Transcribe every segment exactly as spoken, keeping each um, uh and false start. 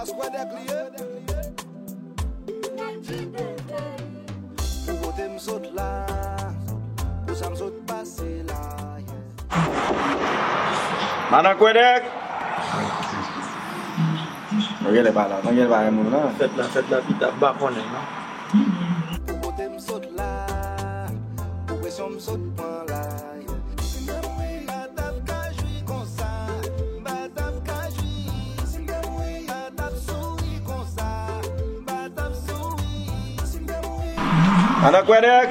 Ou kwè dèk li ye? Pou kote m sot la, pou sa m sot pase la, yeah. Madan Kwèdèk! Nou genlè pa la, nou genlè pa gen moun la. Fèt la, fèt la pita, m pa konnen non. Pou kote m sot la, pou presyon m sot pran la, yeah. Si m te mouri, m pa t ap ka jwi konsa, m pa t ap ka jwi. Si m te mouri, m pa t ap souri konsa, m pa t ap souri. Si m te mouri. Madan Kwèdèk!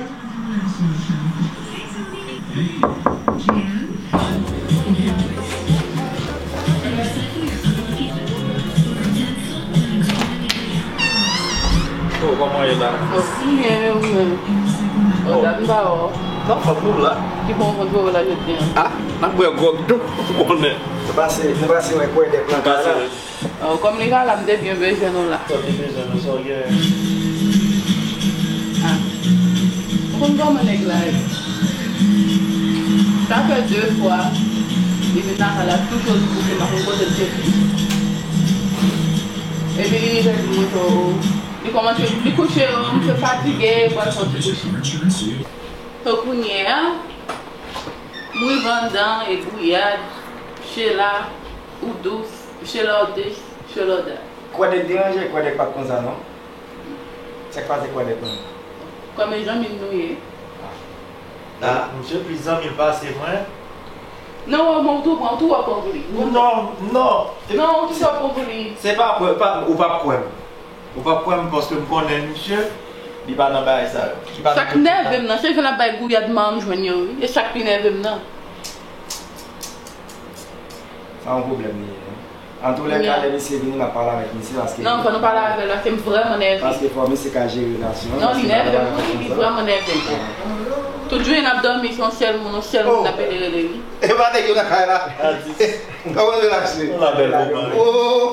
Oh, kòman w ye la? Oh, m byen, e ou menm? Oh, dat m pa wè w. Nan fòm nou la. Ki bon w konn twouve w la jodi a? Ah, n ap bwè gwòg tou, ou konnen. Nou pase, nou pase wè Kwèdèk nan kay la. Oh, kòm li pa la, m te byen bezwen nou la. Sa w te bezwen nou, sa w gen? Ah. Ou konn kòman nèg la ye? Sa fè de fwa li vin lakay la, toujou li kouche, m pa konn kote l te vin. Epi li rive di mwen, oh, li kòmanse, li kouche, oh, misye fatige, pral fè yon ti kouche. So kounye a, m rive anndan e gouyad, Sheila, ou dous, Sheila ou dous, Sheila ou dat. Kwèdèk deranje, Kwèdèk pa t konsa non. Sa k pase Kwèdèk menm? Kòm e zanmi m nou ye. Ah, misye plis zanmi l pase mwen. Non, ou, ou tou pran, ou tou wè pran pou li. Non, non. Non, ou tou wè pran pou li. Se pa, pa, ou p ap kwè m. Ou p ap kwè m paske m konnen misye, li pa nan bagay sa yo. Li pa nan... Sa k nève m nan, se jan l ap bay gouyad manman m jwenn yo, wi. E sa k pi nève m nan. Sa yon pwoblèm li ye, non? Antoulèka, lè misye vini, m ap pale avèk misye paske... Non, fò nou pale avè l, paske m vrèman nève. Paske fò misye ka jere relasyon an, non, li nève m, wi, li vrèman nève m. Tout jounen n ap dòmi, se yon sèl moun, yon sèl moun n ap ede rele, wi. E pa nèg yo nan kay la. Atis. Kòman relax li? Yon labèl moman, wi. Oh!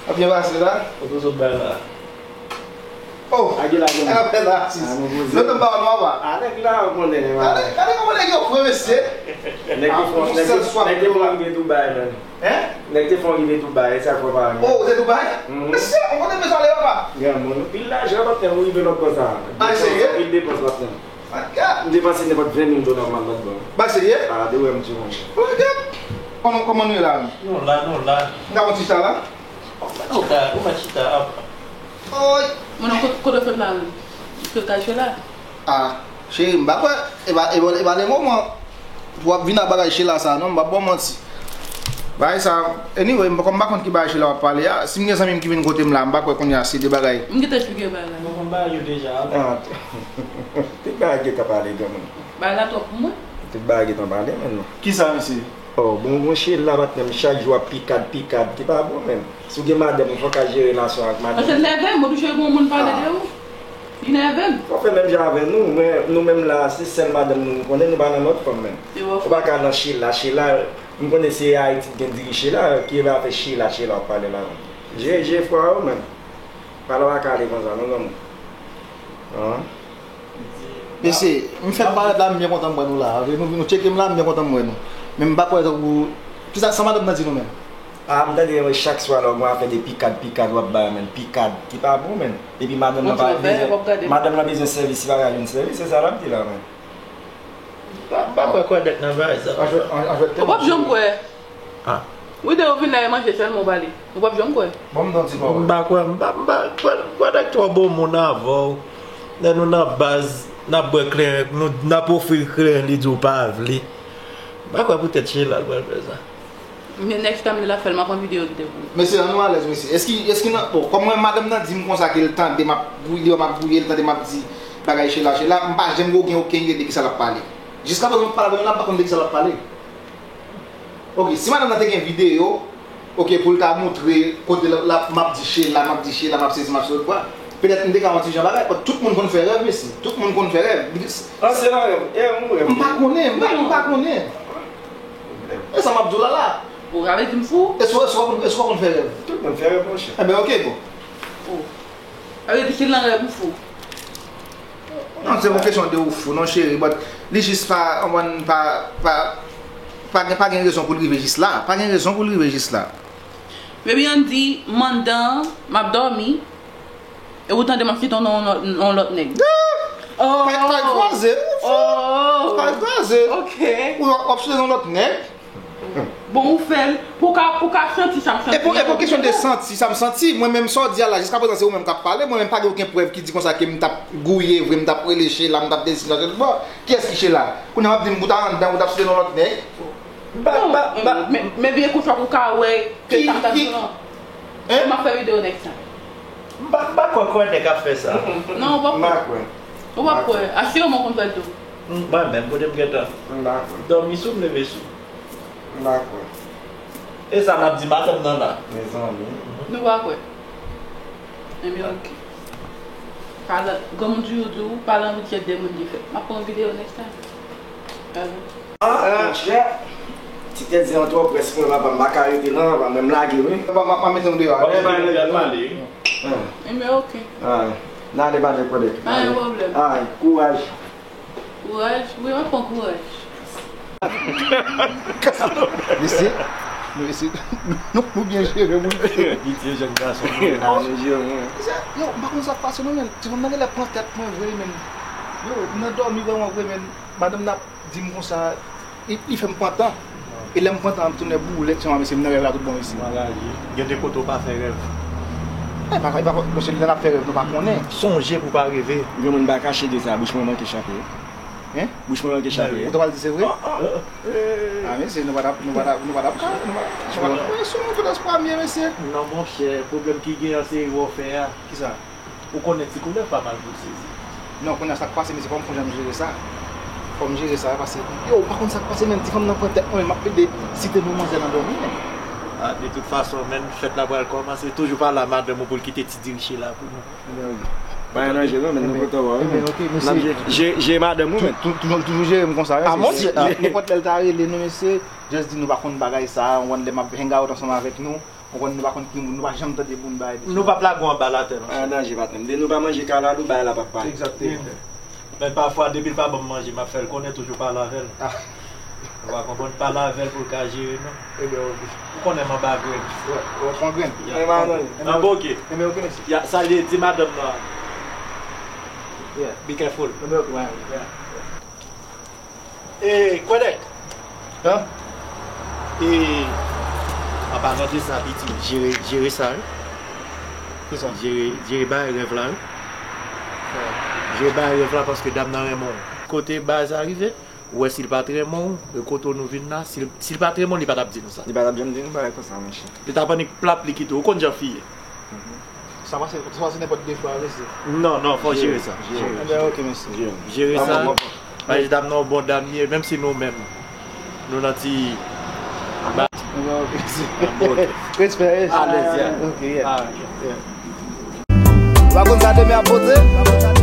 Ap byen pase la? Kote w sot bay la? Oh! Agi la gen. Apèl atis. Non, non, pa, pa, pa. A, nèg la, ou konnen, gade, gade kòman nèg yo fre, mesye. Nèg te fon, nèg te, nèg te fon rive Dubai, menm. Hein? Nèg te fon rive Dubai, e sa fè pa. Oh, ou te Dubai? Mhm. Mesye, ou konnen bezwen ale, papa? Granmoun, pil lajan, patnè, ou rive lòt bò sa. A, serye? Pil depans, patnè. M depanse nenpòt ven mil dola m al lòt bò. Bagay serye? A, de wè m di w. Kòman, kòman nou ye la menm? Nou la, nou la. M ka pran ti chita la? Ou ka, ou ka chita ap. Oy! Mwen, non, kote, kote w sot la menm? Kote w sot la? A, cheri, m pa kwè. E pa, e pa, e pa le moman. W ap vin ak bagay Sheila sa non, m p ap ba w manti. Bagay sa, anyway, m pa, m pa konn ki bagay Sheila w ap pale a. Si m gen zanmi m ki vin kote m la, m pa kwè kounye a se de bagay. M gentan eksplike w bagay la. Mwen konn bagay yo deja. Ah. Tout bagay gentan pale, granmoun. Bagay la twòp pou mwen. Tout bagay gentan pale, menn. Kisa, mesye? Oh, bon, bon, Sheila, patnè m, chak jou ap pikad, pikad, ki pa bon, menn. Si w gen madanm ou, fò w ka jere relasyon ak madanm ou. Paske l nève m, oblije gen yon moun pale de ou. Li nève m. Fò w fè menm jan avè nou, men nou menm la, se sèl madanm nou, nou konnen, nou pa nan lòt fanm menm. Ou pa ka nan Sheila, Sheila, m konnen se Ayiti ki gen diri Sheila, ki va fè Sheila, Sheila w ap pale la menm. Jere, jere fwa yo menm. Pale w ak ale konsa, non, granmoun. An. Mesye, m fèk parèt la, m byen kontan m wè nou la. Nou, nou tcheke m la, m byen kontan m wè nou. Men m pa kwè tankou, kisa, sa madanm nan di nou menm? Ah, m tande, wi, chak swa lè w gen afè de pikad, pikad w ap bay, menn. Pikad, ki pa bon, menn. Epi madanm nan pa bezwen, madanm nan bezwen sèvis, si pa ka jwenn sèvis, se sa l ap di la, menn. M pa, m pa kwè Kwadèk nan bagay sa. Ou p ap janm kwè. Ah. Wi, de ou vin la e manje sèlman ou pale. Ou p ap janm kwè. Bon, m di w. M pa kwè, m pa, m pa kwè, Kwadèk twò bon moun avè w. Lè nou nan baz, n ap bwè kleren, nou, n ap ofri kleren, li di w pa vle. M pa kwè poutèt Sheila l pral fè sa. Men next time li la fè l, m ap pran videyo kite pou ou. Mesye, ann nou alèz, mesye. Èske, èske nan, bon, kòm mwen, madanm nan di m konsa ke l tande m ap gouye, m ap gouye, l tande m ap di bagay Sheila, Sheila, m pa janm gen okenn ide de kisa l ap pale. Jiskaprezan m ap pale avè l la, m pa konn de kisa l ap pale. Ok, si madanm nan te gen videyo, ok, pou l ta montre kote l, l ap, m ap di Sheila, m ap di Sheila, m ap sezi, m ap soti bwa, petèt m te ka yon ti jan bagay, but tout moun konn fè rèv, mesye. Tout moun konn fè rèv. An, se nan rèv. E, m rèv. M pa konnen, m pa, m pa konnen. E sa m ap di w la la. Ou ka vle di m fou? Èske, èske w konn, èske w konn fè rèv? Tout moun fè rèv, monchè. Enben, ok, bon. Oh. Sa vle di si l nan rèv ou fou. Non, se pa yon kesyon de ou fou, non, cheri, but li jis pa, konprann, pa, pa, pa gen, pa gen rezon pou l rive jis la. Pa gen rezon pou l rive jis la. Baby Andy, mandan, m ap dòmi. E ou tande m ap site yon lòt, yon lòt nèg. Oh! Kay, kay kraze, non, frè. Oh! Kay kraze. Ok. Ou w ap site yon lòt nèg. Bon, ou fè l pou ka, pou ka santi sa m santi. E pou, e pou kesyon de santi sa m santi, mwen menm sa w di a la, jiska prezan se ou menm k ap pale, mwen menm pa gen okenn prèv ki di konsa ke m t ap gouye vre, m t ap rele Sheila, m t ap desi nan tout bò. Kiyès ki Sheila? Kounye a w ap di m pou w ta anndan, ou t ap site yon lòt nèg. Ba, ba, ba. Men, men byen konsa pou w ka wè ke sa m t ap di w lan. Hein? M ap fè videyo nèg sa. M pa, m pa kwè, kwè nèg ap fè sa. Non, ou p ap kwè. M pa kwè. Ou p ap kwè. Asireman w konn fè l tou. Mwen menm, kote m gentan. M pa kwè. Dòmi sou m, leve sou. M pa kwè. E sa m ap di madanm nan la. Mezanmi. Nou pa kwè. Ebyen, ok. Pale, granmoun toujou di w, pale an rityèt de moun ki fèt. M ap pran videyo next time. Alò. Ah, monchè. Ti tèt zen an twò près mwen, papa, m pa ka rete non, papa, mwen m lage wi. Papa, m ap mete nou deyò. Papa, m ap pale. Ah. Ebyen, ok. Ah. N ale pale, konnen. Pa gen pwoblèm. Ah, kouraj. Kouraj? Wi, mwen pran kouraj. Mesye, nou mesye, nou, nou byen jere moun. Li di jèn gason. Ah, nou jere moun. Mesye, yo, m pa konn sa k pase non, men. Ti fanm nan genlè pran tèt mwen vre, men. Yo, m nan dòmi vrèman vre, men. Madanm nan ap di m konsa, li, li fè m pran tan. E lè m pran tan, m tounen boulèt, mesye, m nan rèv la tout bon, mesye. Maladi. Gen de kote w pa fè rèv. E pa, e pa, monchè, lè n ap fè rèv, nou pa konnen. Sonje pou w pa reve. Gen moun pa kache de sa, bouch mwen manke chape. Hein? Bouch mwen manke chape. Ou ta pral di se vre? Ah, mesye, nou pa t ap, nou pa t ap, nou pa t ap ka, nou pa t ap, nou pa t ap, sou nou tout espwa m ye, mesye. Non, monchè, pwoblèm ki gen an, se erè w fè a. Kisa? Ou konnen ti koulèv pa mal pou l sezi. Non, kounye a sa k pase, mesye, fò m, fò m janm jere sa. Fò m jere sa, paske, yo, ou pa konn sa k pase, menm ti fanm nan pran tèt mwen, m ap plede site non manzè nan dòmi, menm. Ah, de tout fason, menm fèt la pral kòmanse, toujou pale a madanm ou pou l kite ti diri Sheila pou nou. Pa gen danje non, menm nou kontan wè w wi, menm. N ap jere, jere madanm ou, menm. Toujou, toujou jere m konsa, wi. Ah, monchè, nenpòt lè l ta rele nou, mesye, just di nou pa konn bagay sa, ou konn lè m ap hang out ansanm avèk nou. Ou konn nou pa konn ki moun, nou pa janm tande moun bay de sa. Nou p ap lage w anba latè, monchè. Pa gen danje, patnè m. Depi nou pa manje kalalou, bagay la p ap pale. Egzakteman. Men pafwa, depi l pa ban m manje, m ap fè l konnen toujou pale avè l. Ah. Ou pa konprann, pale avè l pou l ka jere nou. Ebyen, ok. Ou konnen m anba grenn. Wè, wè, pran grenn. Ya. Ebyen, ok. Ebyen, ok, mesye. Ya, salye, di madanm nan. Yeah. Be careful. Ebyen, ok, wè, yeah. E, Kwèdèk. An? E, an palan de sa, piti, jere, jere sa, wi. Kisa? Jere, jere bagay rèv la, wi. Jere bagay rèv la paske dam nan renmen w. Kote bagay sa rive, ou wè si l pa t renmen w, e kote nou vin la, si l, si l pa t renmen w, li pa t ap di nou sa. Li pa t ap janm di nou bagay konsa, monchè. Li t ap annik plap li kite w. Ou konn jan fi ye. Sa pase, sa pase nenpòt de fwa, mesye. Non, non, fò jere sa. Jere. Enben, ok, mesye. Jere sa. Paske dam nan yon bon dam li ye, menm si nou menm, nou nan ti ba. Enben, ok, mesye. Respè, yes. Alèz, yeah. Ok, yeah. Ou pa konn sa demen ap pote?